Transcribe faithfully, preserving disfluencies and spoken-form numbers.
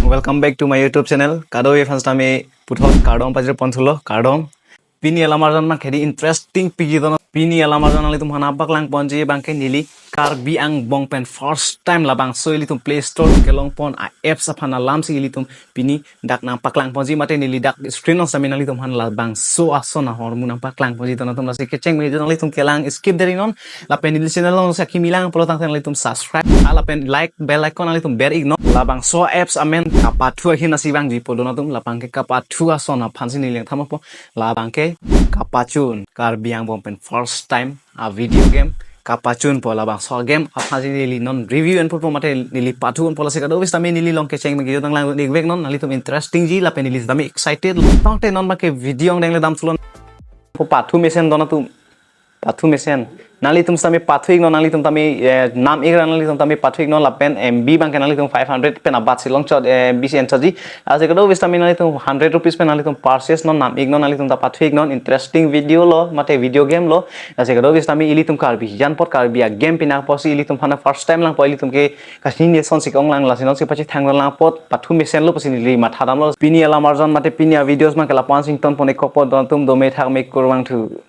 Welcome back to my YouTube channel. Kadokave fans tame puthot kardom pajir pon thulo, kardom. Pini alam arjan abangke di interesting piji don. Pini alam arjan nanglitum aphan nangpaklang ponji abangke neli Karbi angbong pen first time labangso ilitum Play Store kelong pon a-apps aphan alamsi ilitum pini dak nangpaklang ponji mate neli dak screen along sitame nanglitum aphan labangso ason ahormu nangpaklang ponji don atum, lasi kecheng me nanglitum kelang skip deri non. Lapen neli channel along si kimi lang pulo tangte nanglitum subscribe, ah, lapen like, bell icon nanglitum ber ik non. Labangso apps amen Kapathu ahin asi vangji po don atum, labangke Kapathu ason aphansi neli nangthan ponpo. Labangke Kapachun, Karbi angbong pen first time a-video game Kapachun po, labangso game aphansi neli non review en ponpo mate neli pathu ponpo, lasi kadokave sitame neli along kecheng me kejut nanglang ik vek non, nanglitum interesting ji lapen neli sitame excited. Tangte non abangke video angdeng le dam thulo. Po pathu mesen don atum. Pathu mesen. Nanglitum sitame pathu ik non, nanglitum tame, eh, nam ik ra nanglitum tame pathu ik non lapen M B abangke nanglitum five hundred pen abatsi longchot, eh, M B si enchotji. Lasi kadokave sitame nanglitum hundred rupees pen nanglitum purchase non, nam ik non, nanglitum ta pathu ik non, interesting video lo mate video game lo. Lasi kadokave sitame ilitum Karbi jan apot Karbi a-game pinak apotsi ilitum aphan first time lang po, ilitum ke kachini ason si ke-ong lang, lasi non si pachethang lang apot pathu mesen lo pusi neli matha damlo. Pini alam arjan mate pini a-videos abangke lapu-an si ington pon ik kokpo don atum, dome thak me kurvangthu.